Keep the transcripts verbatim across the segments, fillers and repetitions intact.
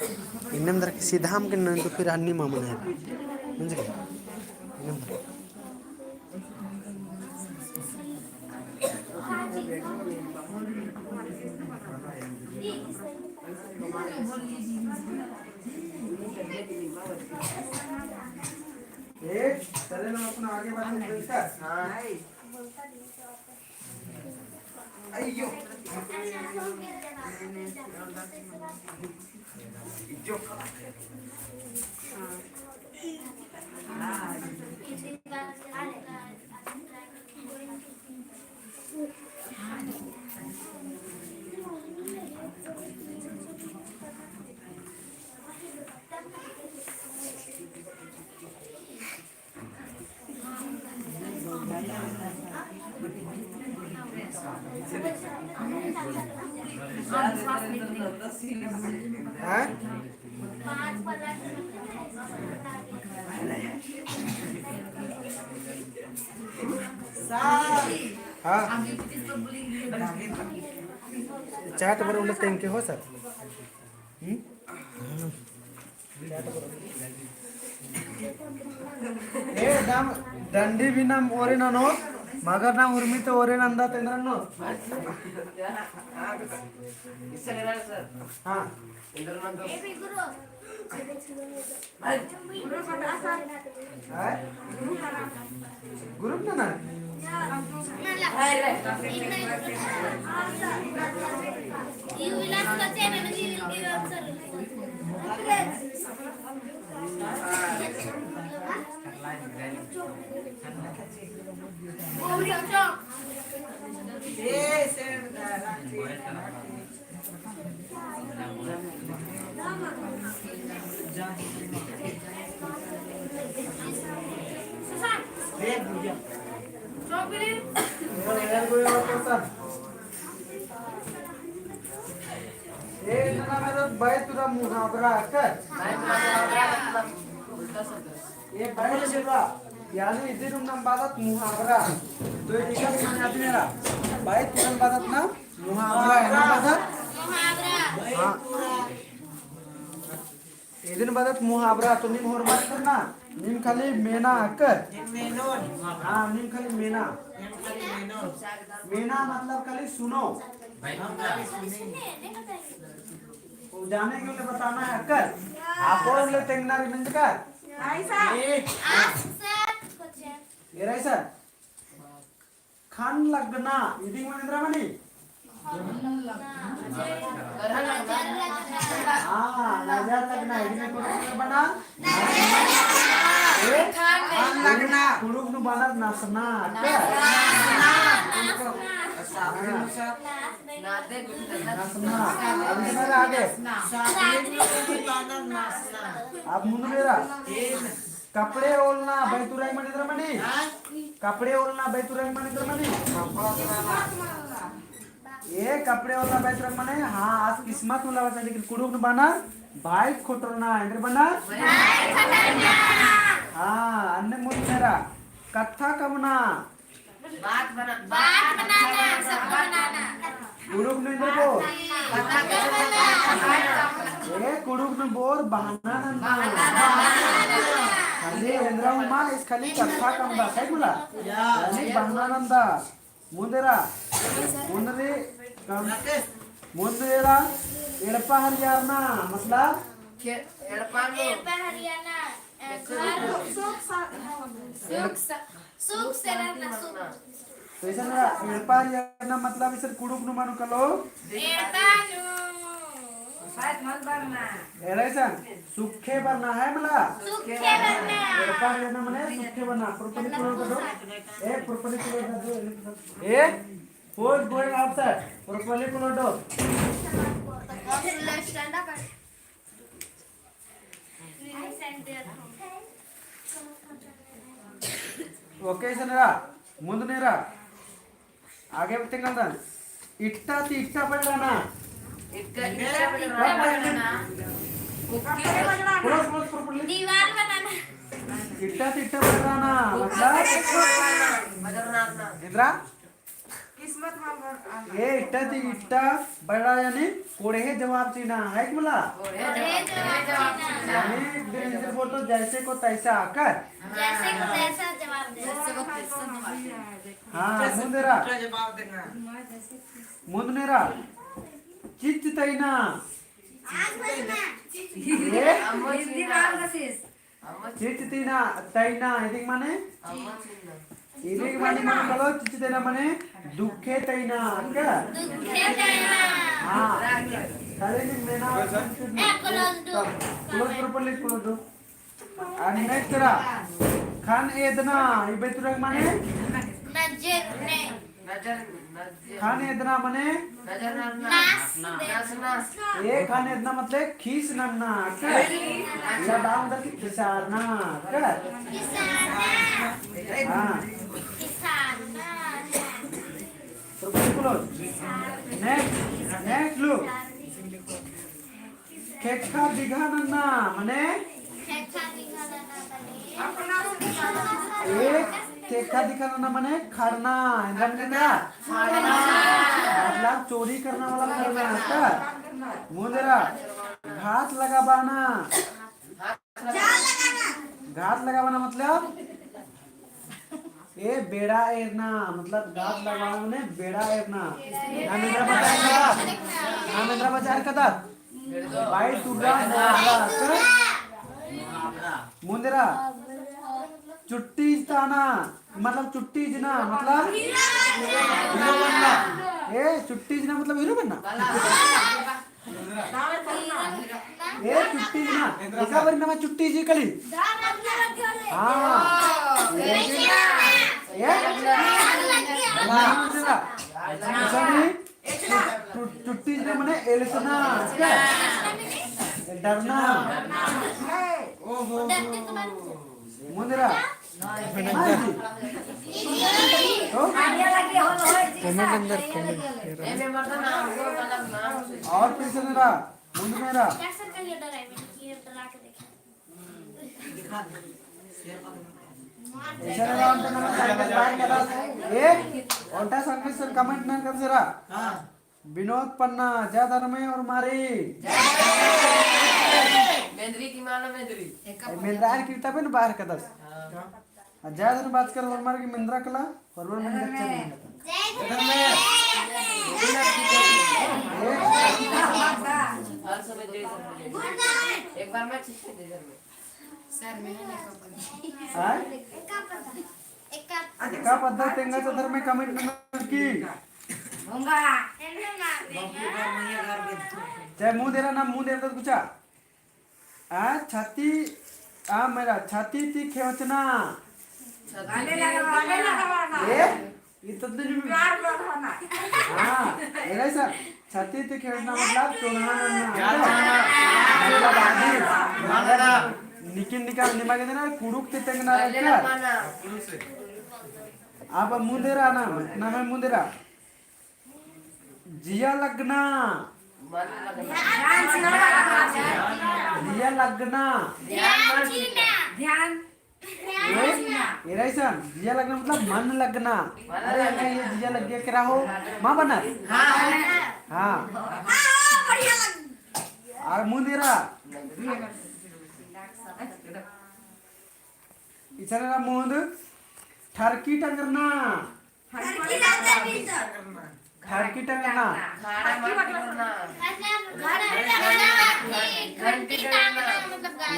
इन्नेम दरा के सीधा हम के नन तो फिर अन्नी मामन है। समझ गए? इन्नेम दरा। ए, चले ना अपना आगे बात करते हैं। हाँ। अयो। हाँ? हाँ। चाट बरु उन्हें thank you हो sir। हम्म? ए, नाम डंडी भी नाम ओरे ननो, मगर नाम उर्मी तो ओरे नंदा तेंद्रन नो। हाँ। हाँ? Group ना ना? ए, इतना मेरा बाई तुरा मुहावरा कर। ए, बाई तुरा, यानी इदिन नाम बादत मुहावरा। तो ये निकल के मैंने अभी मेरा बाई तुरन बादत ना मुहावरा है ना बादत? मुहावरा। हाँ। इदिन बादत मुहावरा तो नीम होरमत करना, नीम खाली मेना अक्कर। नीम मेनोन। हाँ, नीम खाली मेना। नीम खाली मेनोन। मेना मतलब खाली सुनो। हम खाली सुनी। वो जाने के लिए बताना है अक्कर। आप और ले तेंगना रे नंजकर। ऐसा। ए। Answer question. ये रहा सर। खन लगना, इदिंग मने एन्दरा मनी? हाँ, नजर लगना, इदिंग कुड़ुख नू बना? ए? खन लगना। कुड़ुख नू बना नसना। नसना। अब इधर आगे। अब मुन्नू मेरा। कपड़े ओलना, बैतुरई मने एन्दरा मनी? हाँ? कपड़े ओलना, बैतुरई मने एन्दरा मनी? ए, कपड़े ओलना, बैतुरई मने, हाँ, आस किस्मत ओलना बचा, लेकिन कुड़ुख नू बना, भाई खोटरना, एन्दरा बना? हाँ, अन्ने मुन्नू मेरा, कत्था कमना, बात बना-, बात बनाना, सबको बनाना। कुड़ुख नू एन्दरा बओर? ए, कुड़ुख नू बओर बहाना नन्ना। खाली एन्दरा हूँ मा, इस खाली कत्था कमदा, सही बोला? खाली बहाना नन्दा। मुन्देरा, मुन्देरी, कम, मुन्देरा, एड़पा हरियारना, मतलब? एड़पा हरियारना, सुख, सुख, सुख, सुख से रहना, सुख। तो इसन एड़पा हरियारना मतलब इसन कुड़ुख नू मनो कालो? एड़पा नू। एड़ा इसन सुखे बरना है मला? सुखे बरना। एड़पा हरियारना मने सुखे बरना। Properly कुड़ुख नू। ए, properly कुड़ुख नू। ए, who is going outside? Properly Kurukh नू। Okay, इसन एरा, मुन्द नेरा। आगे बढ़ते कंदन। इट्टा ती इट्टा पड़राना। इट्टा, इट्टा पड़राना। Close, close, close, close। दीवार बनाना। इट्टा ती इट्टा पड़राना, मतलब? एन्दरा? ए इट्टा ती इट्टा बड़ा यानी कोड़हे जवाब चिअना है कि मला? कोड़हे जवाब चिअना। यानी एक दिन इंजर बोल तो जैसे को तैसा आकर। जैसे को तैसा जवाब देना। हाँ, मुंदेरा। जवाब देना। मुंदनेरा। चिच्च तैना। ए? चिच्च तैना, तैना, इदिक माने? इदिक माने मने कलो, चिच्च तैना मने दुखे तैना, का? दुखे तैना। हाँ। खाली इदिक मेना, ए, close दो। Close करो, please, close दो। आ, next रा। खन एदना, ई बेतुरक माने? नजर ने। नजर, नजर। खन एदना माने? नजर नन्ना। नास दे। नास, नास। ए, खन एदना मतलब खीस नन्ना, का? अच्छा, दाम दर के खिसारना, का? खिसारना। हाँ। खिसारना। तो बिल्कुल। Next, next look। खेक्खा दिघा नन्ना, मने? खेक्खा दिघा नन्ना, मने? ए, खेक्खा दिघा नन्ना, मने? खड़ना, एन्दरा मने एन्दरा? खड़ना। मतलब चोरी करना वाला खड़ना, का? मुंदेरा, घात लगाबअना। घात लगाबअना मतलब? ए, बेड़ा एरना, मतलब घात लगाबअना मने बेड़ा एरना। नाम एन्दरा बचार कदत? नाम एन्दरा बचार कदत? बाई तुर्रा मोर्रा, का? मुंदेरा, चुट्टी इजताना, मतलब चुट्टी इजना, मतलब हीरो बनना। ए, चुट्टी इजना, मतलब हीरो बनना? ए, चुट्टी इजना, एका बारी नमा चुट्टी इजी कली। हाँ। ए? इसानी, चु-, चु-, चुट्टी इजना मने एलसना, का? डरना। मुंदेरा। हाँ जी। तो? Comment अंदर comment। और फिर से मेरा, मुंद मेरा। ऐसा लगा, ओन्टा नमन संगीत बाहर कदस। ए, ओन्टा संगीत सुन comment नन कदस रा। हाँ। विनोद पन्ना, जय धर्मे और मारी। मेंदरी की माला मेंदरी। ए, मेंदरा की तबे न बाहर कदस। हाँ। आ, जय धर्मे बात कर, और मारी की मेंदरा कला, और वो मेंदरा चल रही है। जय धर्मे। एक बार मैं ठीक से जय धर्मे। हाँ? एका पद्दा तेंगा चदर में comment ननर की। चाहे मुंह देरा ना, मुंह देरा तो कुछ आ। आ, छाती, आ, मेरा छाती ती खेवचना। ए? इतना दिन में प्यार बढ़ाना। हाँ, एरा सर, छाती ती खेवचना मतलब चोन्हा नन्ना। प्यार बढ़ाना। मतलब आदि, मानना। निकिन निकाल निमा के देना, कुड़ुक ते तेंगना रहता। अब मुंदेरा ना, ना मैं मुंदेरा। जिया लगना। ध्यान चिअना। जिया लगना। ध्यान चिअना। ध्यान। ए, एरा इसन, जिया लगना मतलब मन लगना। अरे, अरे, ये जिया लग गया, केरा हो? माँ बना? हाँ। हाँ। और मुंदेरा। इसन एरा मुंद, ठरकी टंगरना। ठरकी टंगरना। ठरकी टंगरना। घंटी टंगरना।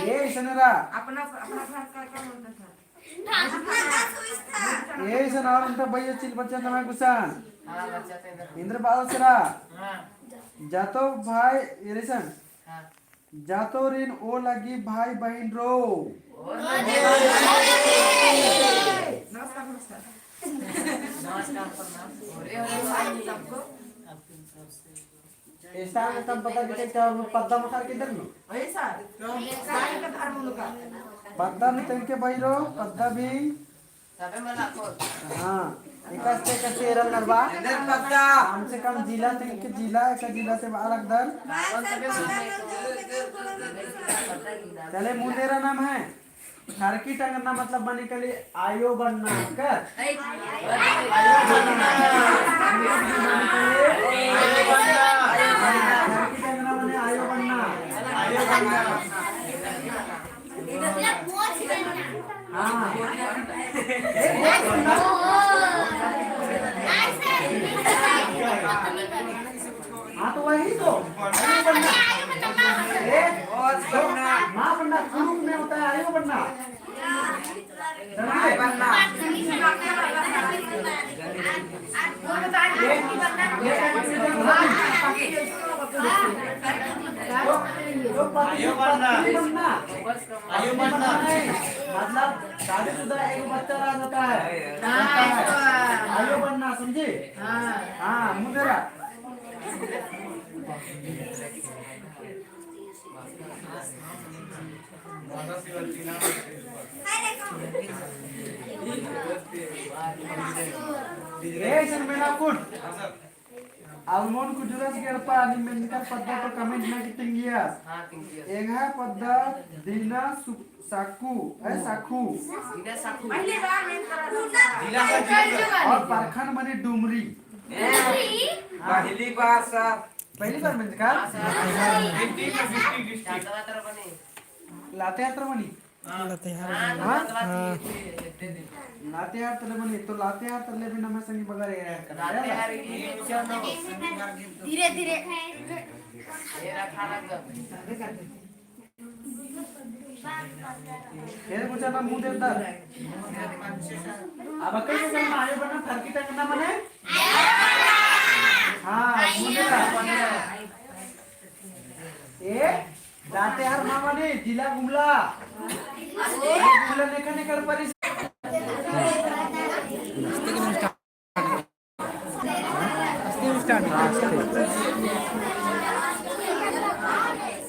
ये इसन एरा। अपना, अपना घर का क्या बोलते हैं? ये इसन और उनका भैया चिल बच्चा नमय गुसान। हाँ, बच्चा तो इधर। इंद्र बाल सरा। हाँ। जातो भाई, ये इसन। हाँ। जातोरिन ओ लगी भाई बहिन रो। नमस्कार, नमस्कार। नमस्कार, प्रणाम। सबको। ऐसा तम पता किते क्या पद्दा मखार किधर नो? ऐसा। पद्दा में तनके भाई रो, पद्दा भी हाँ, एकासे एकासे एरल नरबा। कम से कम जिला तेंके जिला, एका जिला ते बाहर अकदर। चले, मुंदेरा नाम है। फरकी टंगना मतलब मनी कली आयो बनना, कर? आयो बनना। मनी कली आयो बनना। फरकी टंगना मने आयो बनना। आयो बनना। हाँ। हाँ, तो वही तो। आयो बनना। ए, तो माँ बनना, कुरुम में होता है, आयो बनना। समझे? आयो बनना। ए, ए, तो, तो पति, आयो बनना। पति बनना। आयो बनना। मतलब, शादीशुदा एक बच्चा रह जाता है। हाँ। आयो बनना, समझे? हाँ। हाँ, मुंदरा। ए, इसन मेना कुन? अउर मोन कुजुरस गड़पा, निम मेनकर पद्दा तो comment ना की तिंगियस। हाँ, तिंगियस। एंग्है पद्दा दीना सु-, साकू, ए, साकू। दीना साकू। पहली बार में। अउर परखन मनी डुमरी। डुमरी? हाँ। पहली बार सर। पहली बार में का? हाँ, सर। लातेहार तर बनी। लातेहार तर बनी? लातेहार। हाँ? हाँ। लातेहार तले बनी, तो लातेहार तले भी नम्है संगी बगर एरा कर। धीरे, धीरे। फेर कुछ ना मुंह देता। अब कई से करना, आयो बनना, फरकी टंगना मने? हाँ, मुंह देता। ए, लातेहार मा मनी, जिला गुमला। गुमला नेखा नेखा परिस।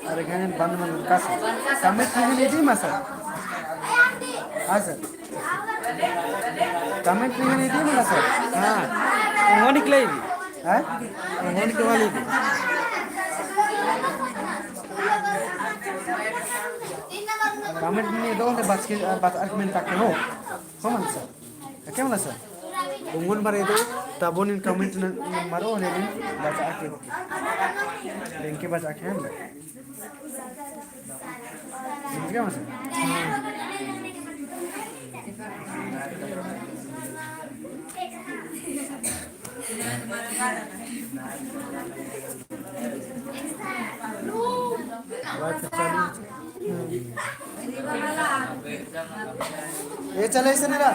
अरे, गाने बंद, बंद, कस। Comment नहीं दी, मा सर। हाँ, सर। Comment नहीं दी मला सर। हाँ। वो निकले भी। हाँ? वो निकले वाली भी। Comment नहीं दो, बस के, बस आठ मिनट तक हो। हो मला सर। क्या मला सर? उंगन बारे दो, तबो नीन comment न, न मारो, ने नीन बचा के हो। Link के बचा के हम। समझ गया मतलब? ए चले इसे मेरा।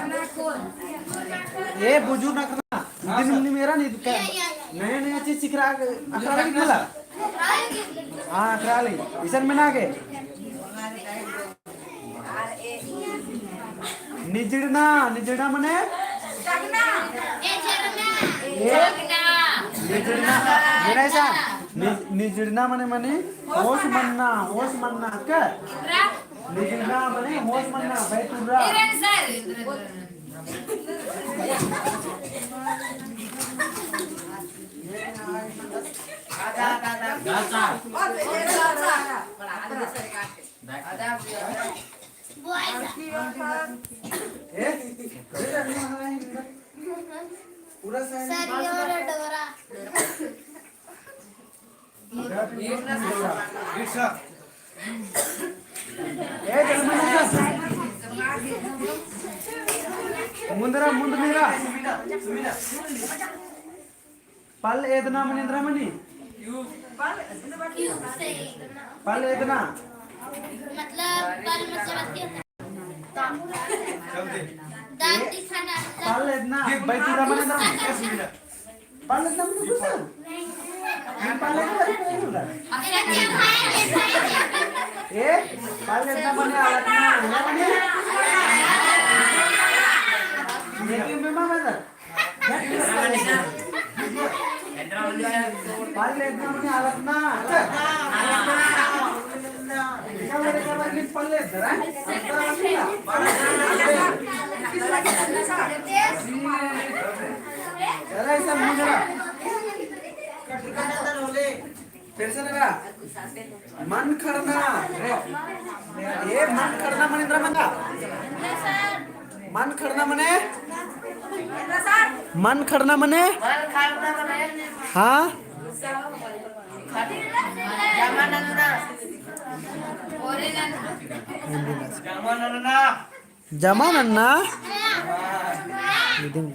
ए बुझुर ना करना। दिन उन्नी मेरा नहीं दुकान। नया नया चीज सीख रहा, अखड़ा लगी ना। हाँ, अखड़ा लगी। इसन में ना के। निजड़ना, निजड़ना मने? ए? निजड़ना। मेरा ऐसा, नि-, निजड़ना मने, मने होश मन्ना, होश मन्ना, का? निजड़ना मने होश मन्ना, बैतुर्रा। पूरा साइड। सरिया वाला डोरा। ए, जल्दी मुंदरा, मुंद मेरा। पल एदना मने एन्दरा मनी? पल एदना। मतलब, पल मतलब अथी होता है। दांत दिखाना। पल एदना, बैतुर्रा मने एन्दरा मनी? पल एदना मने कुछ? पल एदना मने कुछ? ए, पल एदना मने अलग ना, ना मने? ये भी मैं मामा था। पल एदना मने अलग ना। पल एदना, पल एदना। चला, ऐसा मुझे। फिर से नगरा। मन खड़ना। ए, मन खड़ना मने एन्दरा मंजा? मन खड़ना मने? मन खड़ना मने? हाँ? जमा नन्ना। जमा नन्ना? निजम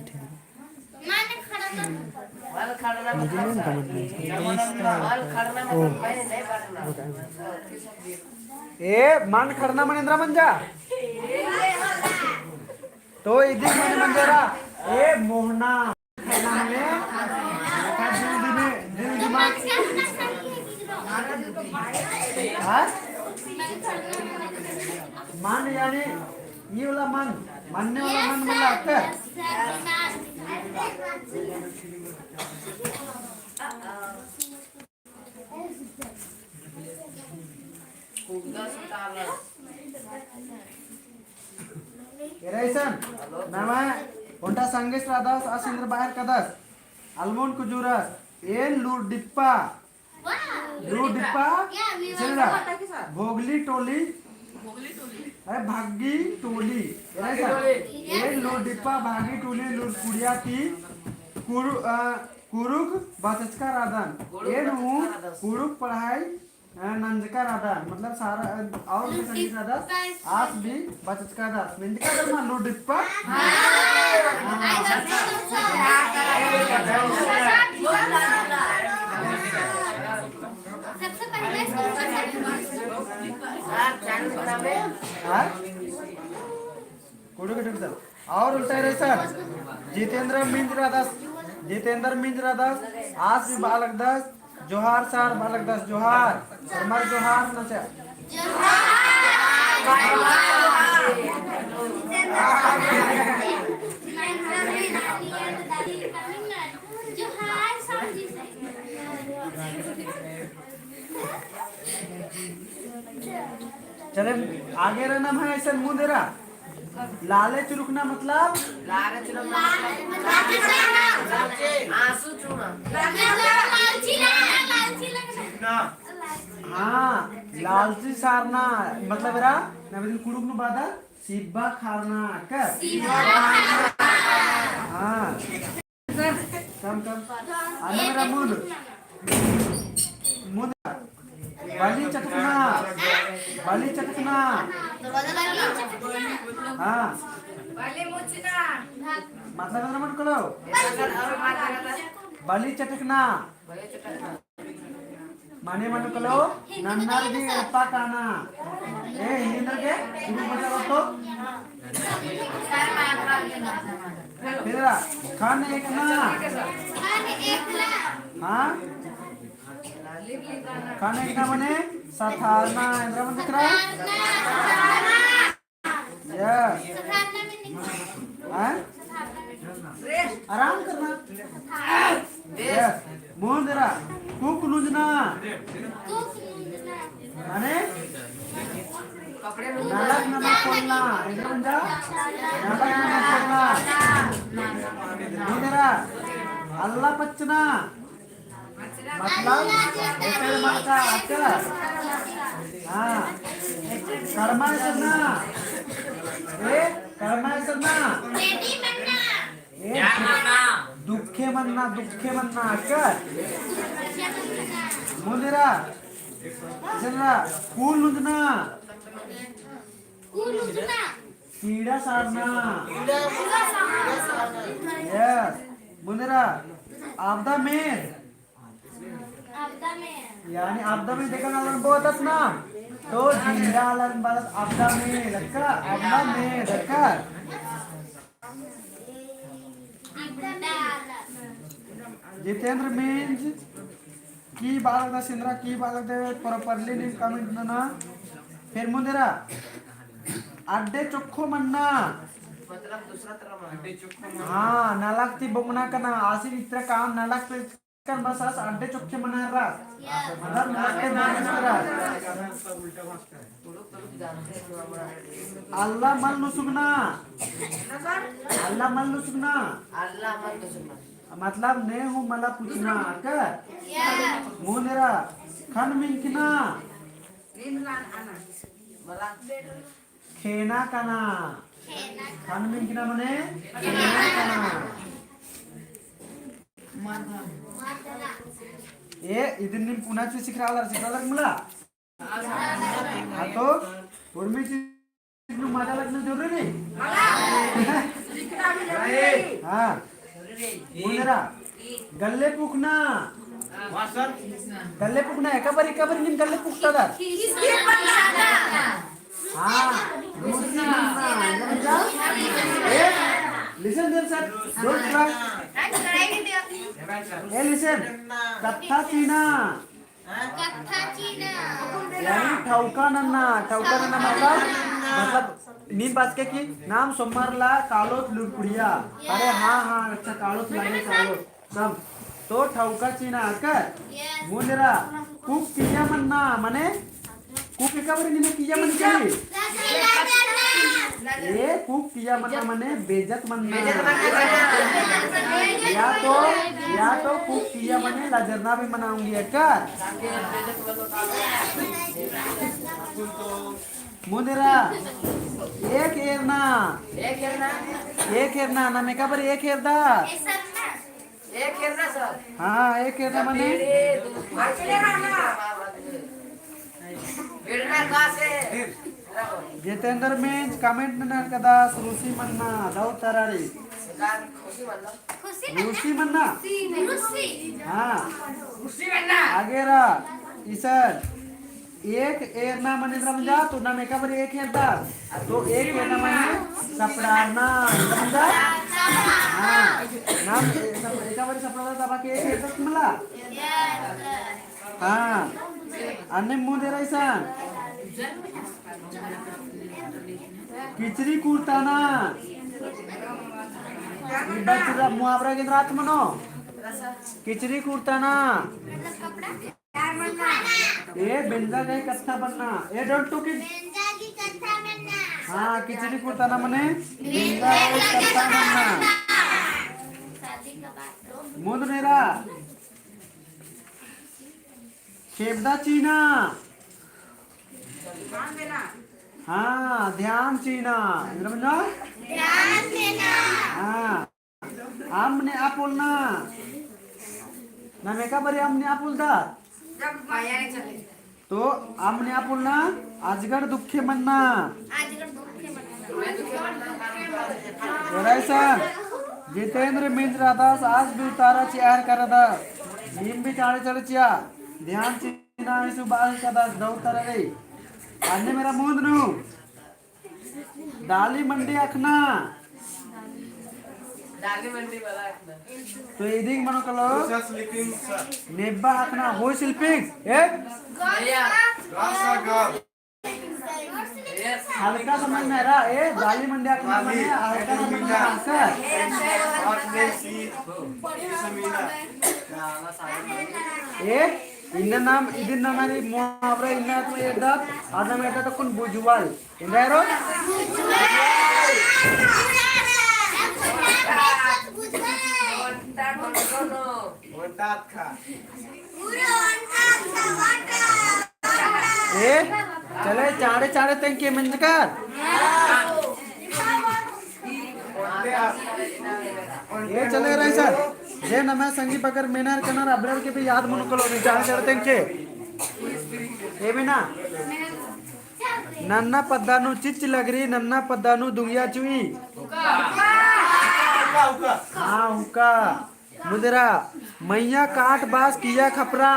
comment नहीं। ओ। ए, मन खड़ना मने एन्दरा मंजा? तो इदी मने मंजा एरा, ए मोहना। खड़ना मने, दिल दिमाग, दिल दिमाग। हाँ? मन यानी ये वाला मन, मानने वाला मन मिला के। एरा इसन, नम्है ओन्टा संगेस रअदस, आसिन बाहर कदस, अलमोन कुजूरस, एन लूर डिप्पा, लूर डिप्पा, चेरा, भोगली टोली, अरे भागी टोली, एरा इसन, एन लूर डिप्पा, भागी टोली, लूर कुड़िया ती, कुरु-, अ, कुँड़ुख़ बचचका रअदन, एन हूँ कुँड़ुख़ पढ़ाई अ, नंजका रअदस, मतलब सारा, अ, और भी संगीत रअदस, आस भी बचचका रअदस। मेंजका दर मा लूर डिप्पा? हाँ। हाँ? कुँड़ुख़ के टुकदल। और उल्टा रहे सर। जितेंद्र मिंज रअदस, जितेंद्र मिंज रअदस, आस भी बआ लगदस, जोहार सर बआ लगदस, जोहार। हमार जोहार नचा। जोहार सर जी। चले, आगे रअना है, इसन मुन्द एरा। लाले चुरुकना मतलब? लाले चुरुकना मतलब? आँसू चूना। हाँ, लालची सारना मतलब एरा, नबदिन कुँड़ुख़ नू बअदस, सिब्बा खारना, का? हाँ। कम, कम। आने मेरा मुन्द। मुन्द। बली चटकना। बली चटकना। हाँ। मतलब एन्दरा मनो कालो? बली चटकना। माने मनो कालो, नन्नर गे एड़पा काना। ए, हिन्दी नन्नर गे, शुरू बजा तो। फिर रा, खन एकना। हाँ? खन एकना माने सथारना, एन्दरा मनो दिख रहा? Yes। हैं? आराम करना। Yes। मुन्द एरा, कुक लुंजना। माने? नलख नना खोलना। एन्दरा मंजा? नलख नना खोलना। मुन्द एरा, अल्ला पच्चना। मतलब, एकर मरचा, अच्छा। हाँ। कड़मा एसरना। ए, कड़मा एसरना। ए, दुखे मन्ना, दुखे मन्ना, अच्छा। मुन्द एरा, एसरना, कूल लुंजना। पीड़ा सारना। Yes। मुन्द एरा, आपदा मेल। यानी आपदा मेल देखा ना, आलन बोलतस ना। तो जिंदा आलन बअदस आपदा मेल, लक्का, आपदा मेल, लक्का। जितेंद्र मिंज की बआ लगदस, एन्दरा की बआ लगदस, properly नीम comment नना। फिर मुन्द एरा, अड्डे चोखो मन्ना। हाँ, नलख ती बोंगना कना, आसिन इतरा काम नलख ती कन बस आस अड्डे चोखे मना रअस। मतलब नलख ती बोंगना रअस। अल्ला मल नुसुगना। अल्ला मल नुसुगना। अल्ला मल नुसुगना। मतलब ने हूँ मला पुछना, का? मुंदरा, खन मिंकना। खेना कना। खन मिंकना मने खेना कना। ए, इदिन नीम पुना चू सिखरा वाला, सिखरा वाला मला। हाँ तो, उर्मी चीज नू मजा लगना जरूरी नहीं? हाँ। मुंदरा, गल्ले पुखना। गल्ले पुखना, एका बारी, एका बारी नीम गल्ले पुखता दा। हाँ, रूसी मन्ना, समझा? ए, listen there, sir. Don't cry. ए, listen. कत्था चीना। कत्था चीना। यानी ठौका नन्ना, ठौका नन्ना मतलब, मतलब नीम बाचके कि नाम सोमवार ला कालोत लुरकुड़िया। अरे हाँ, हाँ, अच्छा, कालोत लागे, कालोत। सब तो ठौका चीना आकर। मुंदरा, कुक किया मन्ना, मने कुक एका बारी नीम किया मन्ना। ए, कुक किया मन्ना मने बेइज्जत मन्ना। या तो, या तो कुक किया मने लजरना भी मना होंगी एकर। मुंदरा, एक एरना। एक एरना, नाम एका बारी एक एरदा। एक एरना सर। हाँ, एक एरना मने। जितेंद्र मेंज comment ननर कदस, रूसी मन्ना, दौ तरारी। रूसी मन्ना? हाँ। आगे रा, इसन। एक एरना मने समझा, तो नाम एका बारी एक एरदा। तो एक एरना मने सपड़ारना, समझा? हाँ, नाम ए-, सप-, एका बारी सपड़ारना, तबा के एक एरदा मला? हाँ, अन्ने मुंदरा इसन। किचरी कुरताना। ई बचरा मुहावरा के रात मनो। किचरी कुरताना। ए, बेंजा गही कत्था मन्ना। ए, don't talk it। हाँ, किचरी कुरताना मने बेंजा गही कत्था मन्ना। मुंदरा, खेबदा चीना। हाँ, ध्यान चीना। ध्यान देना। हाँ। अम्म ने आपुलना। नाम एका बारी अम्म ने आपुलदा। तो अम्म ने आपुलना, अजगर दुखे मन्ना। एरा इसन, जितेंद्र मेंज रअदस, आस भी उतारा चिआ एरा करदस। नीम भी चाड़े चाड़े चिआ। ध्यान चीना इसु बाल कदस, दौ तरारी। अन्ने मेरा मुंद नू। डाली मंडी अखना। डाली मंडी वाला अखना। तो इदिंग मनो कलो। Who is sleeping, sir? नेब्बा अखना, who is sleeping? ए? भैया। Girls or girl? हल्का समझ में आ रहा, ए, डाली मंडी अखना मने हल्का समझ में आ रहा, sir। What name is? ए, इन्ना नाम, इदिन नाम हमारी मुहावरा इन्ना तो ये दब, आदम एटा तो कुन बुझवाल। एन्देरो? ए, चले चाड़े चाड़े तेंके मेंजकर। ए चले रही सर, जे नम्है संगी बगर मेनर कनर अबड़र के भी याद मनो कलो, चाड़े चाड़े तेंके। ए बिना। नन्ना पद्दा नू चिच्च लगरी, नन्ना पद्दा नू दुंगिया चुई। हाँ, हुक्का। मुंदरा, मइय्याँ काट बास किय्या खपरा।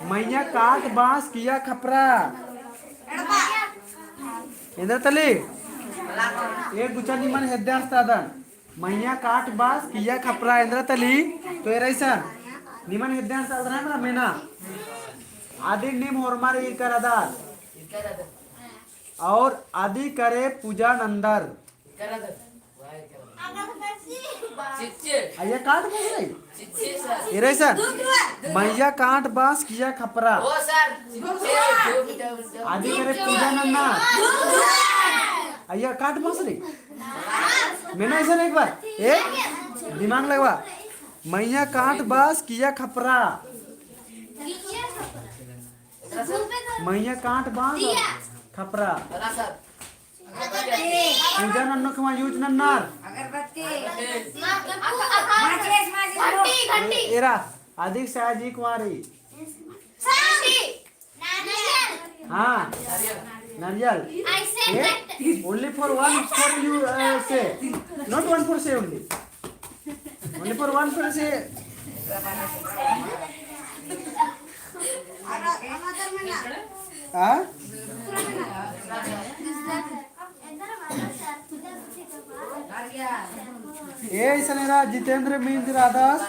मइय्याँ काट बास किय्या खपरा। एन्देर तली? ए गुचा निमन हेद्दे आस्तादन। मइय्याँ काट बास किय्या खपरा एन्देर तली, तो एरा इसन निमन हेद्दे आस्तादन मेना। अदिन नीम होरमर ईरका रअदर। और अदी करे पूजा नन्दर। अइय्या काट बास रे। एरा इसन, मइय्याँ काट बास किय्या खपरा। अदी करे पूजा नन्ना। अइय्या काट बास रे। मेना इसन एक बार। ए? दिमाग लगवा। मइय्याँ कांट बाँस किया खपरा। मइय्याँ कांट बाँस खपरा। पूजा नन्नोर ख़ेम्मा use नन्नर। अगरबत्ती। माचिस, माचिस। घंटी, घंटी। एरा, अदिक साजी कुंवारी। घंटी। नारियल। हाँ, नारियल। I say A, that. Only for one for you, uh, say. Not one for say only. Only for one for say. हाँ? ए, इसन एरा जितेंद्र मिंज रअदस।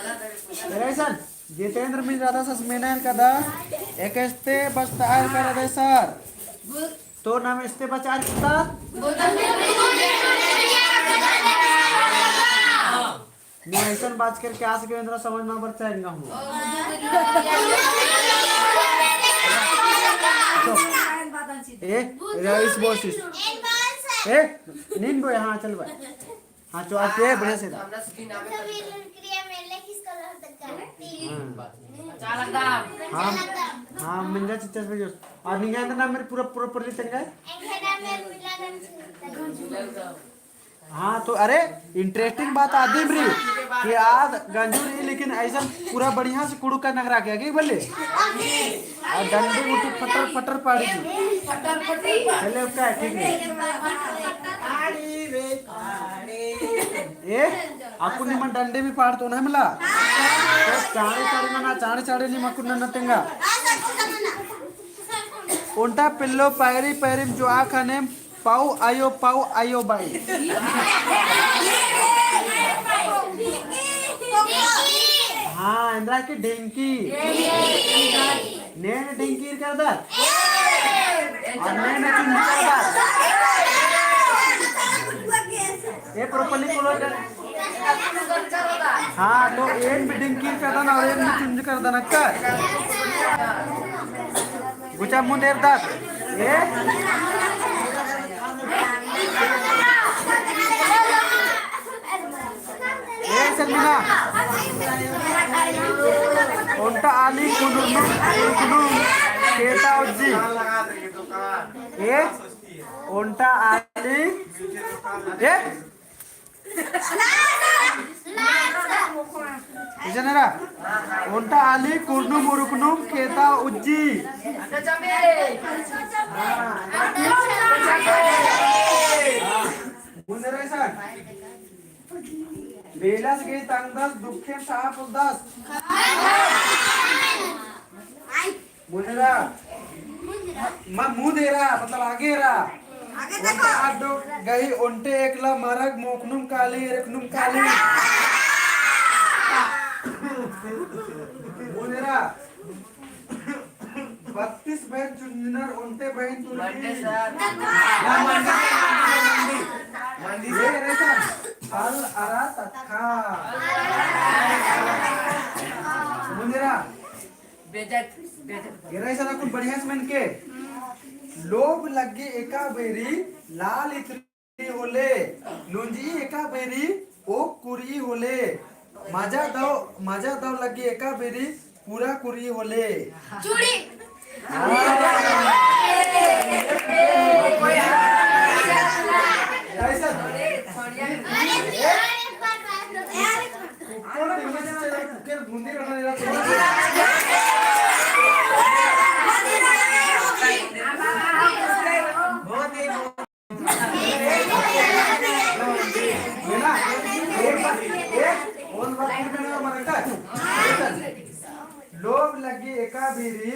एरा इसन जितेंद्र मिंज रअदस, अस मेना एरकदस, एकस्ते बचता एरकदस सर। तो नाम एकस्ते बचआ एरकदस। मैं ऐसन बात करके आ सके, एन्दरा समझ में बरचा एंगा हूँ। ए, रईस बोसिस। ए, नीन बोय, हाँ, चल भाई। हाँ, चो, आप ये बढ़िया से। हाँ। हाँ, हाँ, मिंजा चिच्चस में जो। और निंगा एन्दर नाम मेरे पूरा, पूरा पढ़ ली चंगा है? हाँ, तो अरे, interesting बात आदिम रई कि आद गंजू रई, लेकिन ऐसन पूरा बढ़िया से कुँड़ुख़ का नगरा के आगे बोले। और डंडी गुट्ठी फटर फटर पाड़ी की। पहले उसका है, ठीक है। ए, अक्कु निमन डंडी भी पाड़तो ना मला। तो चाँड़ी चाँड़ी नना, चाँड़ी चाँड़ी निम अक्कु नना तेंगा। ओन्टा पेल्लो पैरी पैरिम जो आ खानेम पाऊ आयो, पाऊ आयो बाई। हाँ, एन्दरा की ढेंकी। नेन ढेंकी एरकदस। और नेन चुंज करदस। ए properly बोलो कर। हाँ, तो एन भी ढेंकी एरकदन और एन भी चुंज करदन अक्कर। गुचा मुन्द एरदत। ए? ए सलमीना। ओन्टा आली कुनुम, कुनुम, केता उज्जी। ए? ओन्टा आली, ए? इजनरा, ओन्टा आली कुरनुम उरुकनुम केता उज्जी। मुन्देरा इसन। बेलस गही तंगदस दुखे साफ उदस। मुन्देरा। मा मुन्देरा, मतलब आगे रा। आगे देखो। ओन्टे आडो गही ओन्टे एकला मरग मोखनुम काली, एरखनुम काली। मुन्देरा। बत्तीस बहिन चुंजनर ओन्टे बहिन तुर्की। मंडी सर। ना, मंडी, मंडी, मंडी। मंडी सर। ये रे सर, फल अरा तत्खा। मुन्देरा। बेजत, बेजत। एरा इसन अक्कुन बढ़िया से मेनके। लोभ लग्गी एका बेरी लाल इत्री होले, नुंजी एका बेरी ओक कुरी होले, मजा दव, मजा दव लग्गी एका बेरी पूरा कुरी होले। चूड़ी। हाँ। ऐसा। लोभ लग्गी एका बेरी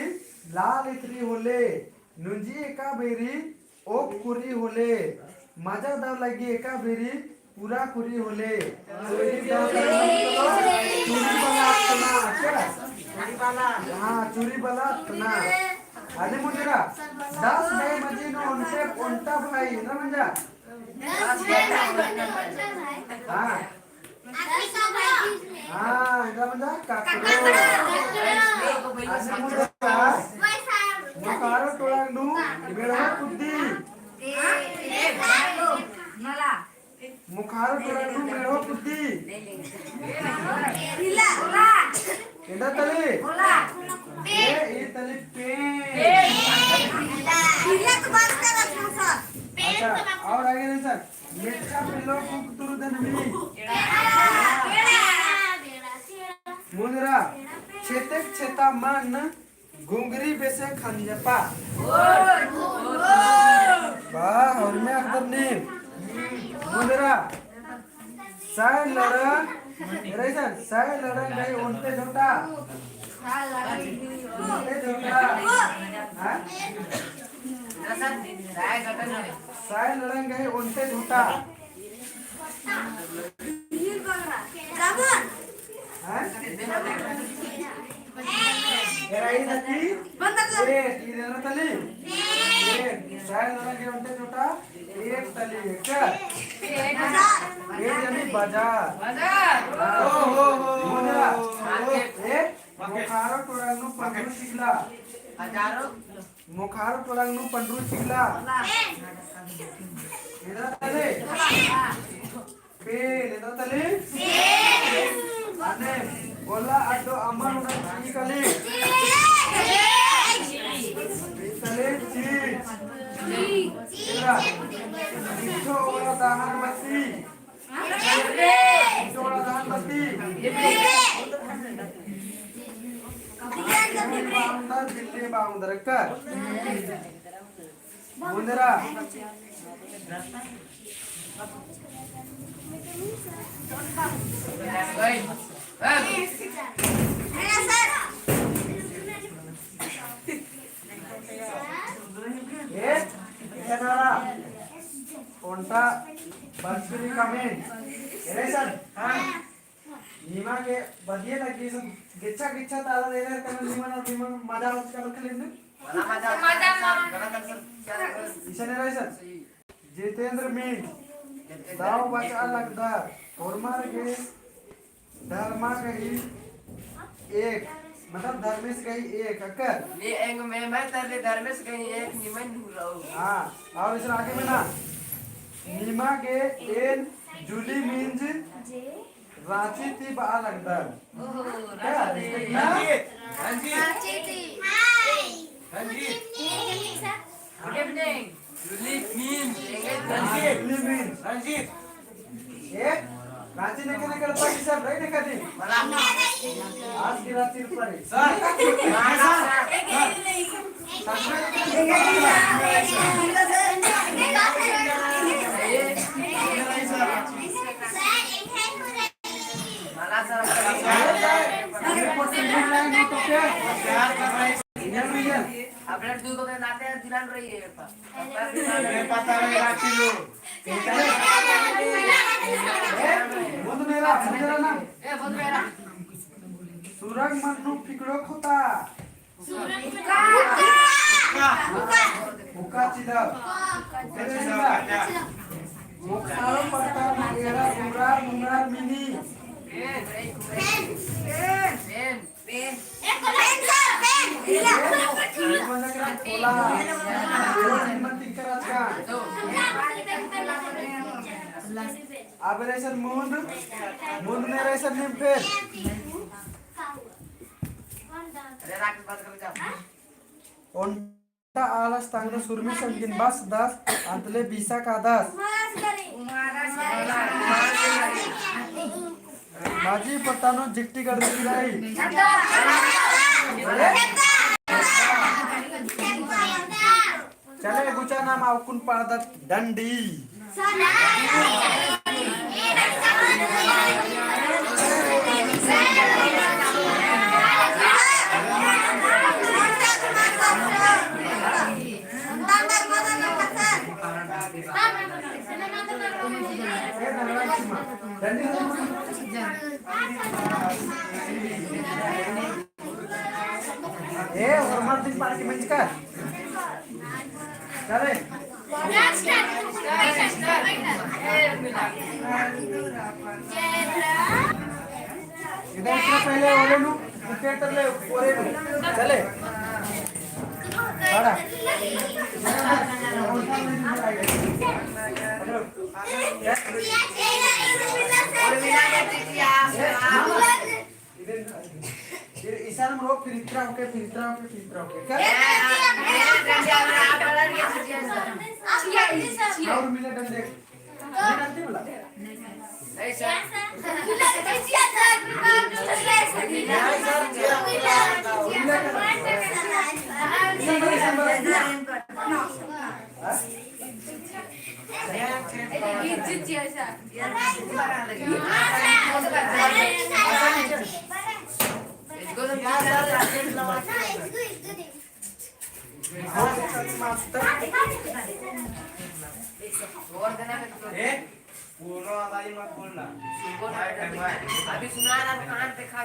लाल इत्री होले, नुंजी एका बेरी ओक कुरी होले, मजा दव लग्गी एका बेरी पूरा कुरी होले। चूड़ी बला अतना, अच्छा? हाँ, चूड़ी बला अतना। अरे मुन्देरा, दस भाई मझी नू ओन्टे, ओन्टा भाई, ना मंजा? हाँ। हाँ, एंगा मंजा काकरो। अरे मुन्देरा, मोकारो टोड़ा नू मेड़ो कुद्दी। मोकारो टोड़ा नू मेड़ो कुद्दी। ए, ए तली पे। अच्छा, और आगे नहीं सर। मेच्छा पेल्लो कुक तुरु दनमी। मुन्दरा, छेतेक छेता मन गुंगरी बेसे खंजपा। वाह, और मैं अखदर नीम। मुन्दरा, सय लड़ंग, रईसन, सय लड़ंग गही ओन्टे झोटा। ओन्टे झोटा। हाँ? सय लड़ंग गही ओन्टे झोटा। हाँ? एरा ई तली? बंदर ला। ए, ई देना तली? ए, सय लड़ंग गही ओन्टे झोटा। एक तली, एक। एक। एक यानी बाजार। बाजार। हाँ। ओ, हो, हो, मुन्दरा। हो। ए, मोखारो टोड़ंग नू पंडरू चिखला। हजारो। मोखारो टोड़ंग नू पंडरू चिखला। एदा तले। पेन, एदा तले। अने, ओला अड्डो अम्मा नू चिखली। तले चीज। एदा। इठो ओला दहन बत्ती। जोड़ा धान बत्ती। बाउंदर, बिल्ली बाउंदर कर। मुन्दरा। ए, ए नारा। ओन्टा बंसुरी कमेन। Array sir. हाँ। निमा गे बदिये लगी, सब गिच्छा गिच्छा ताला दे रहे, तब निमा ना निमा मजा होत कर खेलेंगे। मजा, मजा। मजा, मजा। इसन रईसन। जितेंद्र मीन। दाव बचा लगदर। होरमर गे धर्मा गही एक, मतलब धर्मेस गही एक, अक्कर? ले एंग में मैं तर ले धर्मेस गही एक निमन नू रहो। हाँ, और इसन आगे में ना, निमा गे एन जूली मिंज राँची ती बआ लगदन। ओहो, क्या? राँची ती। ना? रंजीत। रंजीत। Ranjit. Good evening. Good evening. हाँ, good evening। रंजीत। ए, राँची ने कने करता कि सब रही ने कदी? आज की रात सिर्फ पड़ी। Sir, sir, sir. अपने दू को नाते दिलान रही है। पता नहीं राखी लो। बोल मेरा, बोल मेरा ना। ए, बोल मेरा। सुरंग मन्नू फिकड़ो खोता। हुक्का चिदर। हुक्का चिदर। मोखारो पत्ता मुंगेरा मुंगरा मुंगरा मिनी। Pen. Pen. Pen. Pen, sir, pen. Pen. Pen. आबे रईसन मुन्द, मुन्द ने रईसन नीम फेर। ओन्टा आलस तंगना सुरमी संगिन बस दस, अंतले बीसा कादस। माजी पत्तानो जिट्टी कर दी रही। चले गुचा नाम अवकुन पाड़दत डंडी। ए, होरमर दिन पार्टी मंजका। चले। इधर से पहले ओले नु, ऊपर तर ले, ओले नु। चले। बड़ा। इधर, इधर ईशान ब्रो। ओके, फिर इतरा ओके, फिर इतरा ओके। क्या? और मिला डंडे। ए, पूरा वाला ही मत बोलना। अभी सुना रहा, कान पे खा।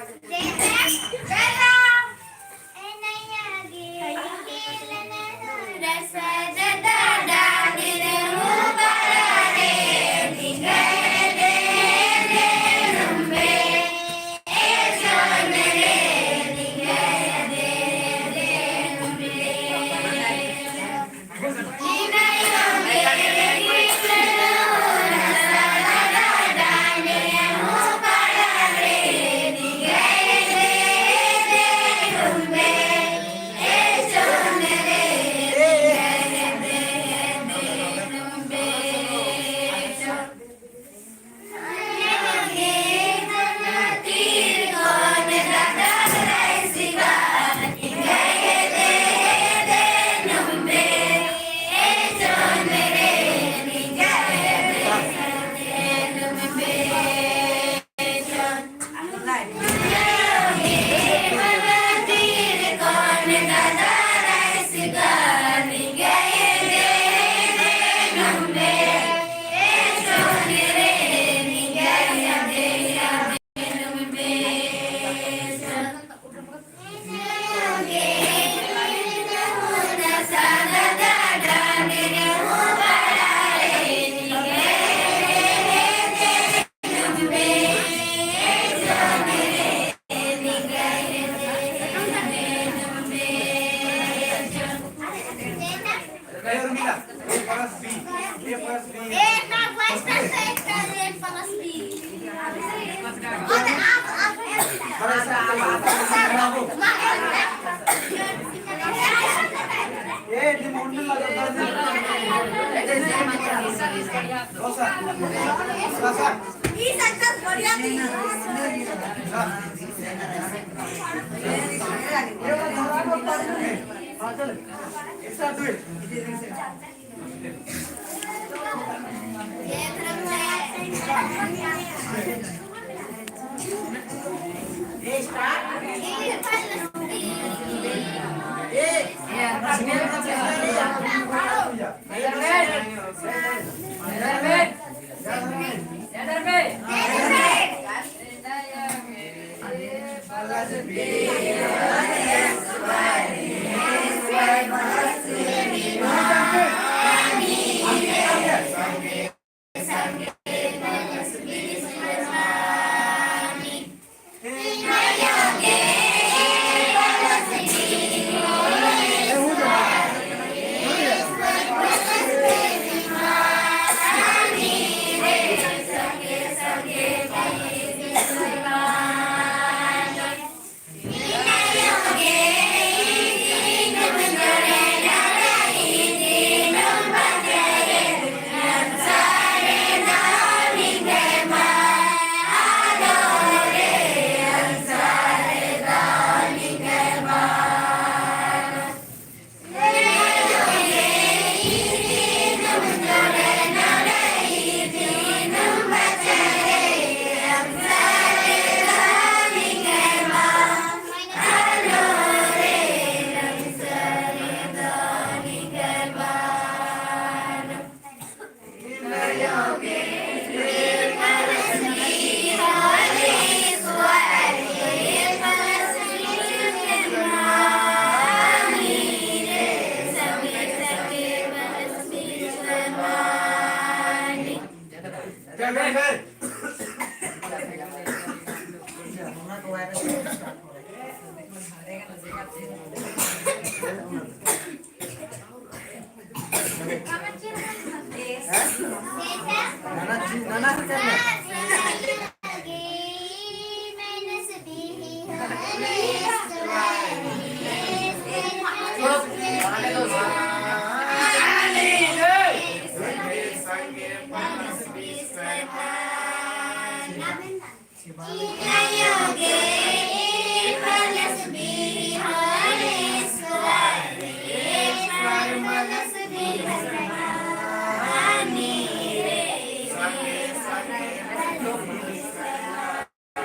ए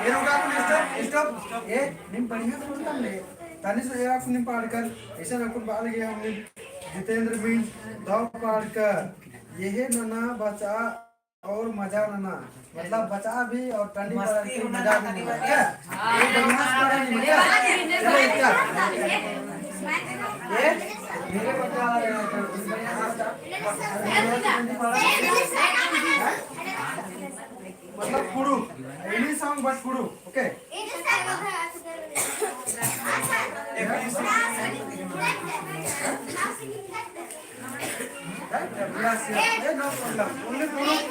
रुका कुन, stop, stop। ए, नीम बढ़िया से बोलता ले। तनी से एक नीम पाड़कर, ऐसा ना कुन बाल गया हमने जितेंद्र मिंज, दव पाड़कर। यह नना बचा और मजा नना, मतलब बचा भी और टंडी मस्ती पाड़कर होना मजा ना भी टंडी नना। पाड़कर। हाँ। ये बढ़िया से पढ़ा नहीं बच्चा। चलो, इसका। ये मेरे बच्चा आ रहे हैं, तो बढ़िया से बच्चा। टंडी पाड़ा। हाँ? मतलब कुँड़ुख़, any song but कुँड़ुख़, okay? Yes, yes. Eh, no problem. Only कुँड़ुख़.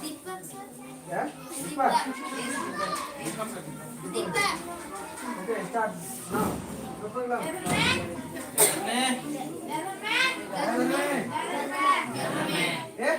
दीपक सर। क्या? दीपक। दीपक। Okay, start. Now, no problem. ए?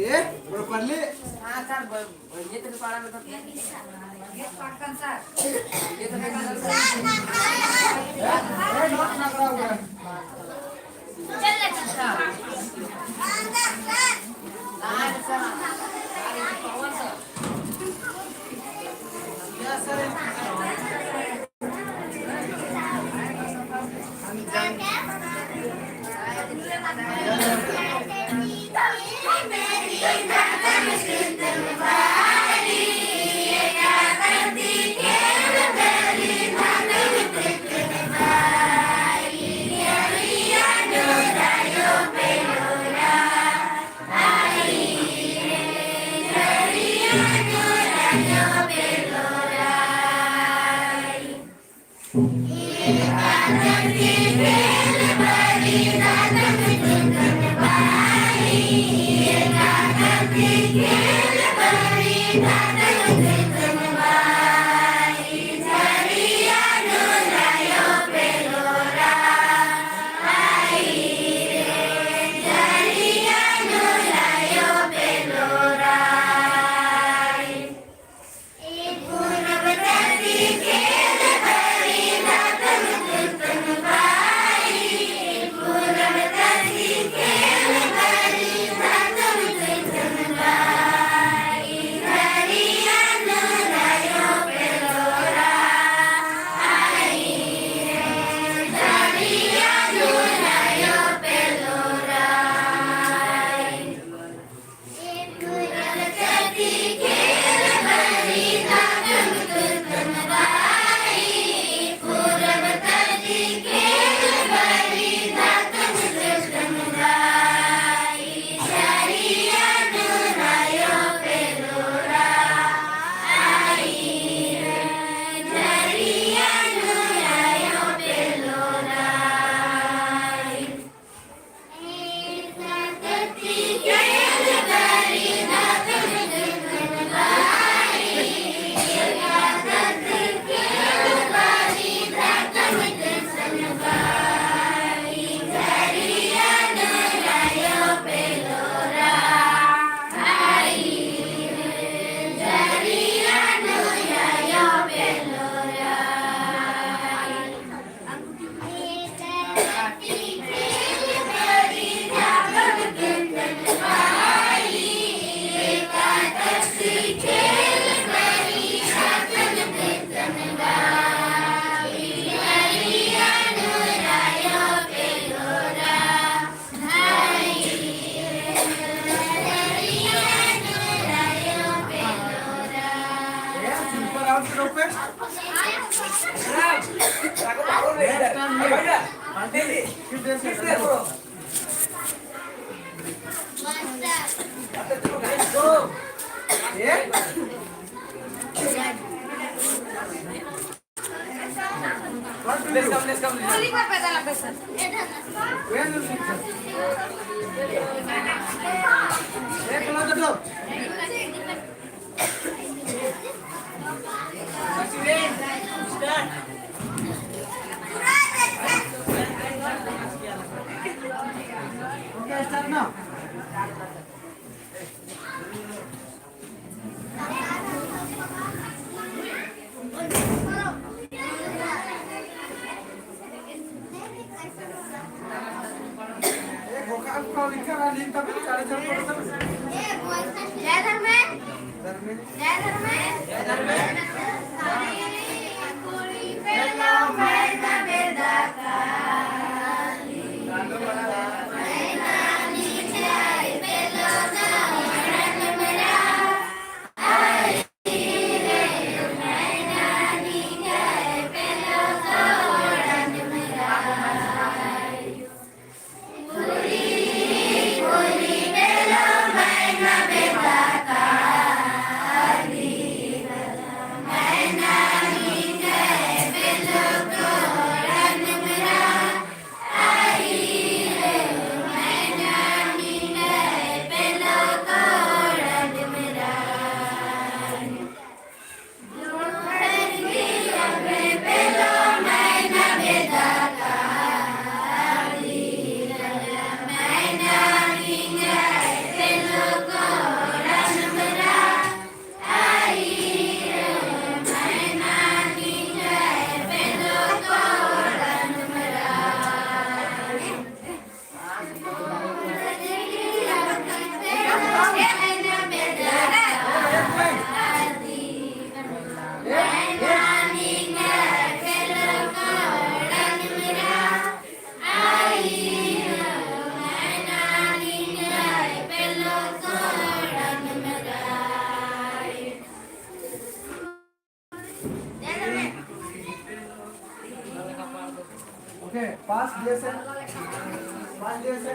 ये, बड़ा पढ़ ले। हाँ, सर, ब-, ये तो पढ़ा में तो। ये तो ए, नोट ना कराओ। चल, अच्छा। हाँ, सर। Okay, start now. जय धर्मेश। जय धर्मेश। Okay, पास दिया से, पास दिया से।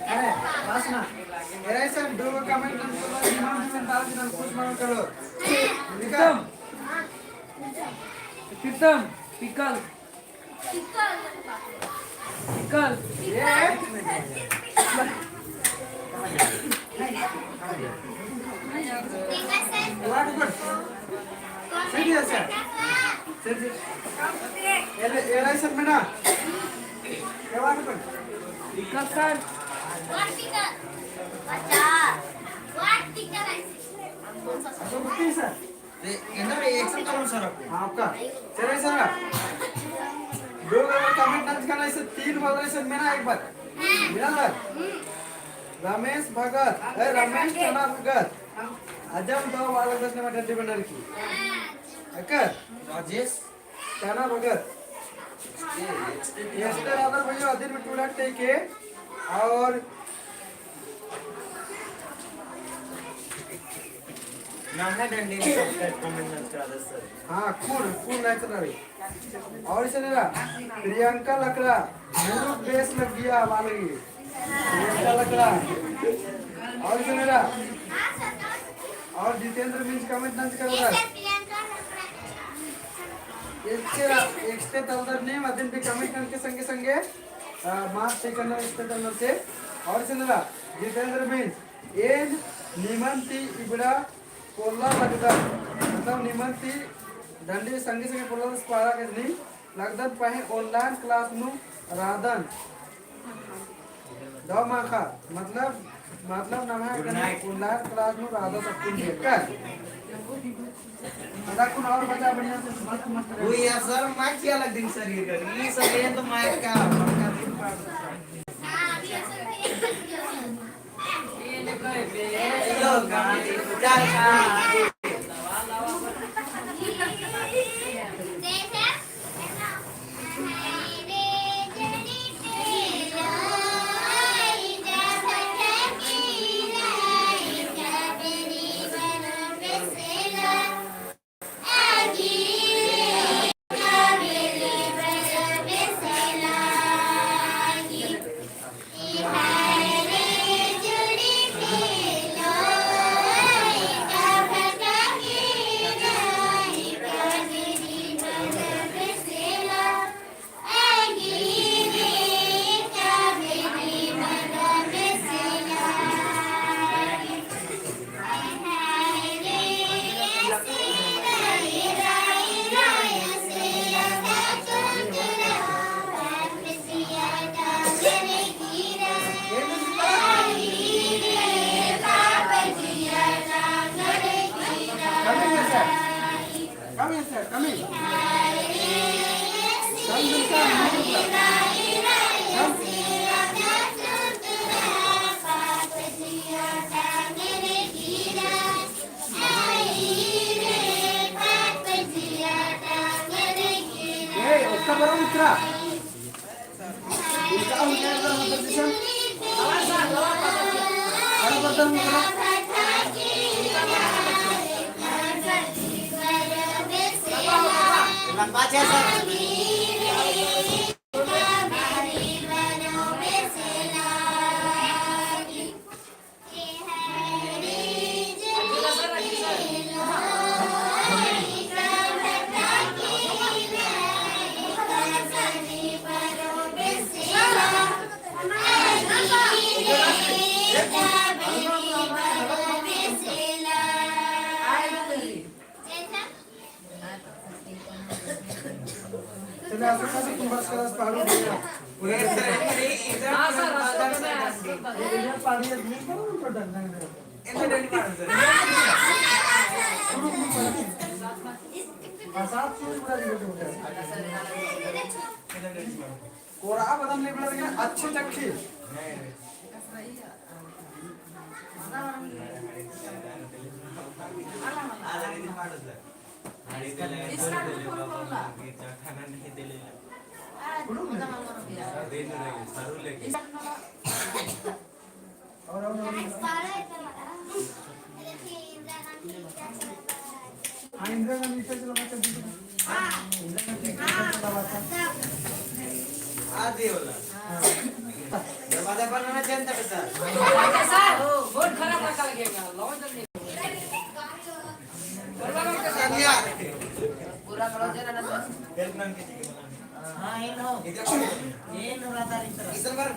अरे, बस ना। एरा इसन दो comment नंबर दिमाग में डाल के कुछ मालूम करो। प्रीतम। प्रीतम, पिकल। पिकल। ये। What good? Serious है? Serious। एले, एरा इसन में ना। ये what good? Pickle sir. What pickle? बच्चा। What पिकल है? कौन सा सर? तो पिकल सर। रे, इधर एक सब करो सर आपको। हाँ, आपका। Sir, sir. दो बार comment नंजकन इसन, तीन बार इसन मेना एक बार। मेना सर। रमेश भगत, ए, रमेश टना भगत। अजम दो वाला दस नंबर डंडी बंडर की। एकर? राजेश। टना भगत। एस्टर आदर भैया, अदिन में टूड़ा टेके। और नम्है डंडी में subscribe, comment नंजकय सर। हाँ, cool, cool natural। और इसन एरा, प्रियंका लकड़ा, मुरुख बेस लग्गिया बालगी। प्रियंका लकड़ा। और इसन एरा, और जितेंद्र मिंज comment नंजकय सर। एक से, एक से तलदर ने मदन भी comment नंजके संगे संगे, आ, माफ से करना एक से तलदर से। और इसन एरा, जितेंद्र मिंज, एन निमन ती इबड़ा पोल्ला लगदन, मतलब निमन ती डंडी संगे संगे पोल्ला लगदन, पारा कजनी लगदन पहें online class नू रअदन। दव माखा, मतलब, मतलब नम्है online class नू रअदन सब कुछ देखकर। अदा कुन और बचा बढ़िया से मस्त मस्त रहे। वो यार सर, माइक किया लग दिन सर ये कर। ये सर, ये तो माइक का, माइक का दिन पाड़। Come here, sir. Come here, sir. Come in. Come, Gulshan, move, sir. Come. Hey, उसका बड़ा मित्रा। चले, आसो, आसो, तुम बस करो, आसो, पहाड़ों पे। हाँ, सर, आसो, आसो। इधर पहाड़ी है, नहीं करो, उनको डर लग रहा है। इधर डंडी मारो, सर। शुरू, शुरू करो। हाँ, साथ शुरू पूरा नहीं करते। इधर डंडी मारो। कोरा बदन ले बड़ा, लेकिन अच्छे चक्की। और, और, और। हाँ, इंदिरा गांधी इतना चला था, चलती थी। इंदिरा गांधी इतना चला था। आधी होला। हाँ। दरवाजा पर ना चलता बेटा। सर, बहुत खराब लगा लगेगा, लॉन्च नहीं। पूरा करो, जे ना, ना। हेल्प नाम के। हाँ, एन हो। एन हो, राधा रिंद्रा। इस नंबर।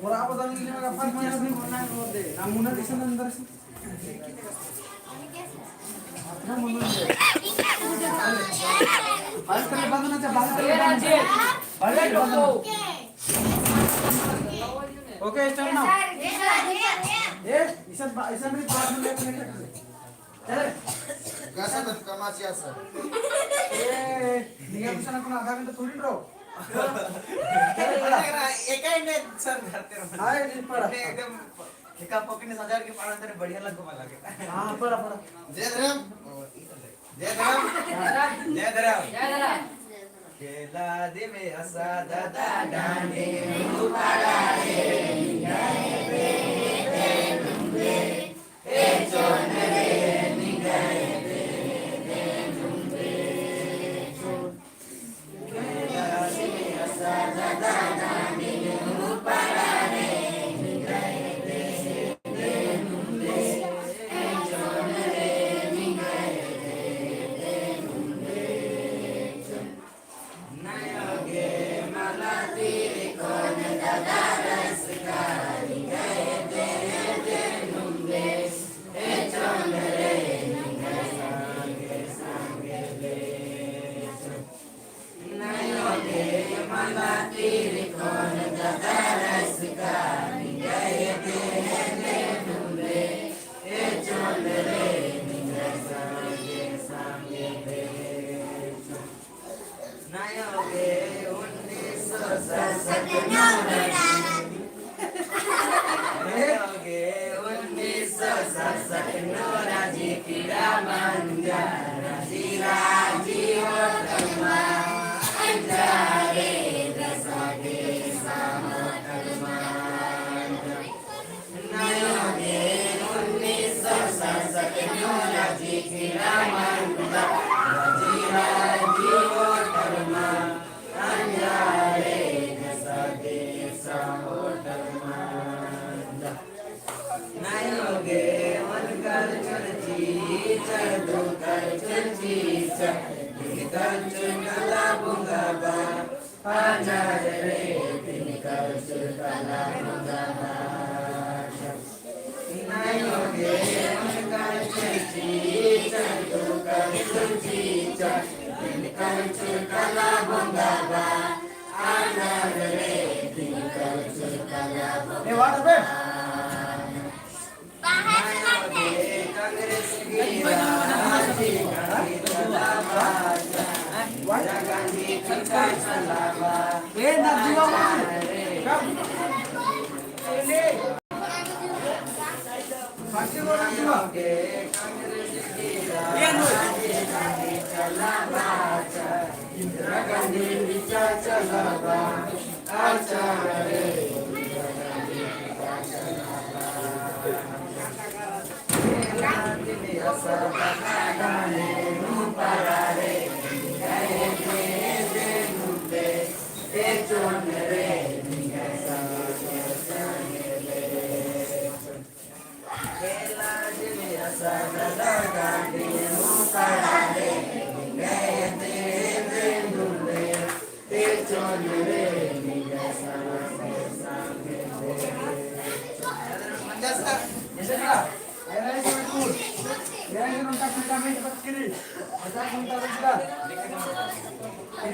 और आप बता दीजिए, मेरा फर्स्ट में अभी मुन्ना को दे। ना, मुन्ना किशन अंदर से। अपना मुन्ना दे। बाहर कर, बंद ना, बाहर कर, बंद ना। बाहर कर, बंद ना। ओके, चल ना। ए, इसन बा-, इसन भी बात में लेके, लेके। चले। कैसे तो कमाचिया सर। ए, निया कुछ ना कुछ आधा घंटा थोड़ी रहो। चले, पढ़ा। एक ही ने सर करते रहो। हाँ, ये पढ़ा। ने एकदम ठेका पकड़ने सजा के पढ़ा तेरे बढ़िया लग को लगे। हाँ, पढ़ा, पढ़ा। जय धर्म। जय धर्म। जय धर्म। जय धर्म। केला देवे असा दादा डांडे।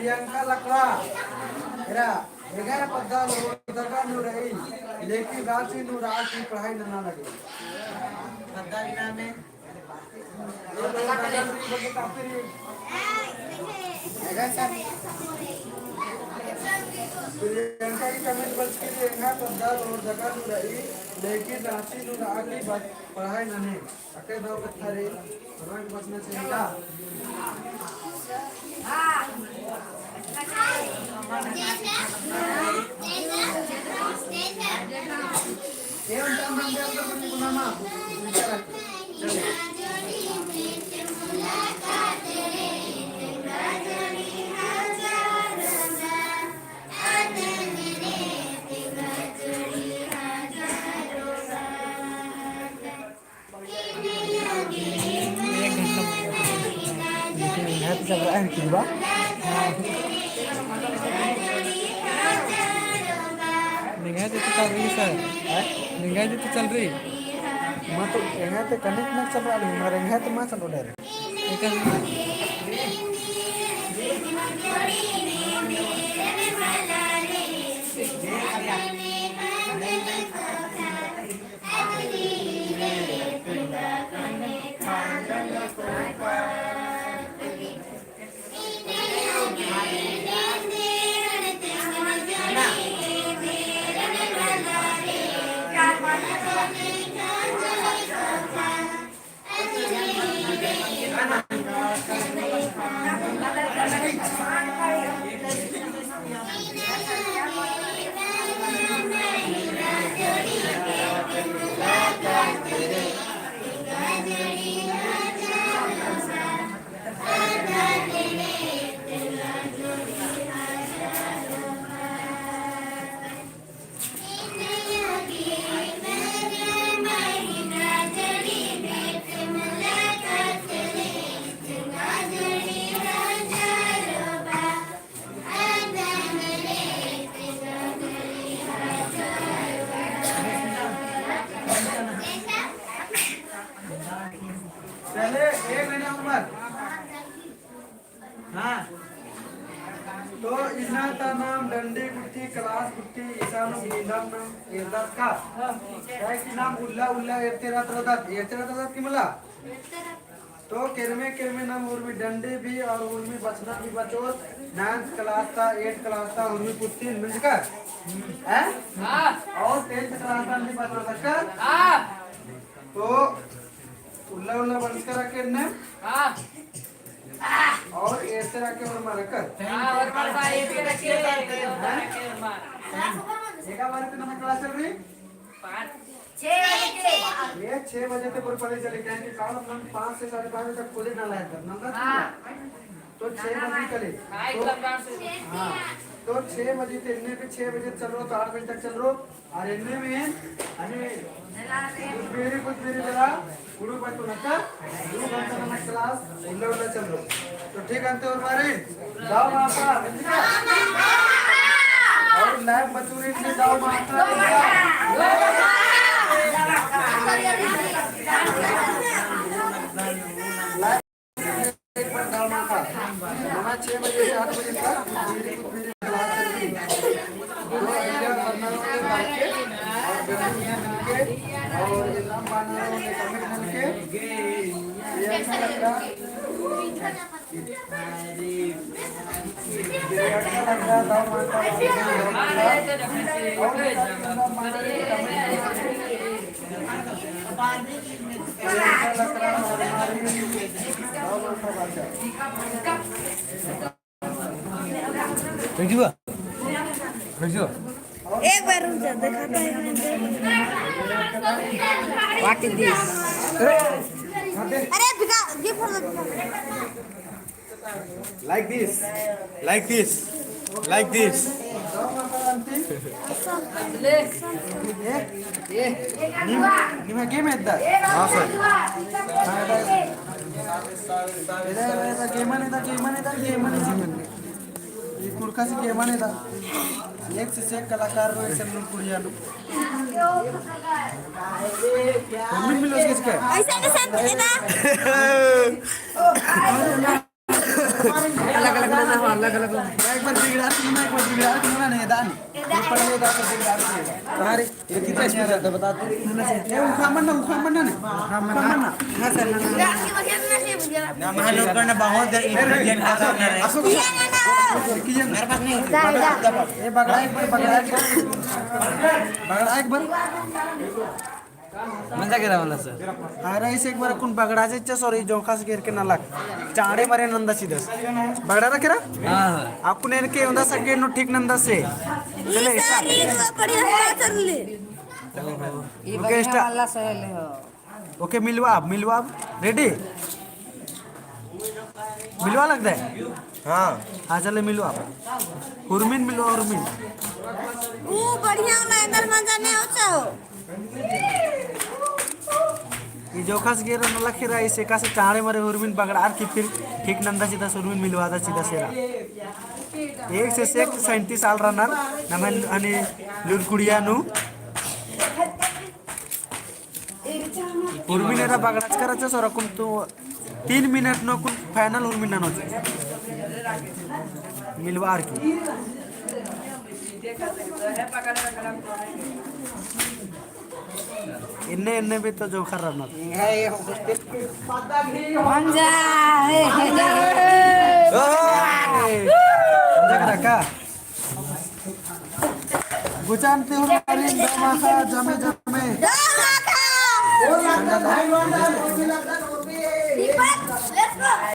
प्रियंका लकड़ा, एरा, एंग्है पद्दा लोड़दगा नू रई, लेकिन राँची नू रई की पढ़ाई नना लगी। पद्दा बिना में प्रियंका की comment बरचकी रई, एंग्है पद्दा लोड़दगा नू रई, लेकिन राँची नू रई की पढ़ाई नने। अक्के दव कत्था रई, भगवान के बचना चाहिए का? एक घंटा लेकिन एंग्है तो चल रहा है, किरवा। निंग्है तो चल रही सर, हैं? निंग्है तो चल रही। मैं तो एंग्है तो connect ना चल रहा है, मगर एंग्है तो मैं चल रहा है। एक चले, एक महीना उम्र। हाँ। तो इन्ना ता नाम डंडी गुट्ठी, क्लास गुट्ठी, इसानो नींदम नाम एरदत का। काहे कि नाम उल्ला उल्ला एरते रहत रहदत, एरते रहत रहदत कि मला? तो केरमे केरमे नाम उर्मी डंडी भी और उर्मी बचना भी बचोर, ninth class ता, eighth class ता उर्मी पुट्टी मिंजका। हैं? हाँ। और tenth class ता भी बचोर तक का? हाँ। तो उल्ला उल्ला बंद करा के ने। हाँ। और ऐसे रखे और मारा कर। हाँ, और मारा, ऐसे रखे, ऐसे रखे और मारा। एका बार इतना में class चल रही? पाँच। छः बजे। ये छः बजे तक पूरे पढ़े चले, क्या है कि काल हम पाँच से साढ़े पाँच बजे तक खुद ही ना लाया कर, ना लाया कर। हाँ। तो छः बजे चले। हाँ, तो, एकदम डांस। हाँ, तो छः बजे ते इन्ने पे छः बजे चल रहो, तो आठ बजे तक चल रहो। और इन्ने में, अरे, कुछ मेरे, कुछ मेरे जरा, गुरु भाई को लगता, दो घंटा नमक class, उल्ला उल्ला चल रहो। तो ठीक अंते और मारे, दाव माता, और live मजूरी में दाव माता। नना छः बजे से आठ बजे तक मेरी कुछ मेरी class चल रही है। तो idea करना होगा करके और जल्दी मिलके और इनाम पाना होगा commitment के। ये अच्छा लग रहा। ये अच्छा लग रहा, दाव माता। और इनाम पाना होगा commitment के। एक बार रुक जा, दिखाता है। What is this? अरे, दिखा, ये फोड़ दो, दिखा। Like this, like this, like this. निम, निम game एद्दा? हाँ sir. हाँ, एद्दा, एद्दा, एद्दा, game एद्दा, game एद्दा, game एद्दा. ई कुड़का से game एद्दा. एक से एक कलाकार को एक से लुरकुड़िया नू. मिल, मिल उसके इसके. ऐसा नहीं सर, एद्दा. अलग अलग ना, अलग अलग। एक बार बिगड़ा के ना, एक बार बिगड़ा के ना, नहीं, दान। ऊपर ले दा, तो बिगड़ा के। अरे, ये कितना स्पीड आता, बता तू। ए, उखा मन्ना, उखा मन्ना ने। उखा मन्ना। हाँ, सर, ना, ना, ना। ना, वहाँ लोग करना बहुत है, इंटेलिजेंट का करना है। मेरे पास नहीं है। ए, बगड़ा एक बार, बगड़ा एक बार। बगड़ा एक बार। मंजा केरा वाला सर। अरे, इसे एक बार अक्कुन बगड़ा जेच्चस और ई जोंख़ास गेर के नलख। चाँड़े मरे नंदस चिदस। बगड़ा रा केरा? हाँ, हाँ। अक्कुन एन के उन्दा सकेर नू ठीक नंदस से। चले, ई start। ई तो बढ़िया वाला चल ले। ओहो। ई ओके, बढ़िया start। वाला सहेले हो। ओके, मिलवा अब, मिलवा अब। Ready? मिलवा लगता है? हाँ। हाँ, चले मिलवा। हुरमिन मिलवा, हुरमिन। ऊ बढ़िया वाला इधर मंजा नहीं होता हो। ई जोंख़ास गेर नलख केरा, इसे का से चाँड़े मरे हुरमिन बगड़ार की फिर ठीक नंदस चिदस हुरमिन मिलवादस चिदस एरा। एक से एक सैंतीस साल रनर, नमन अनि लुरकुड़िया नू। हुरमिन एरा बगड़ाचका रहचस और अक्कुन तो तीन मिनट नू अक्कुन final हुरमिन ननोस। मिलवार की। इन्ने, इन्ने भी तो जोंख़र रनर। मंजा, हे, हे, हे, हे। ओए! मंजा केरा का? गुचान ते हो मारी दमाका जमे जमे। दमाका। दीपक, let's go।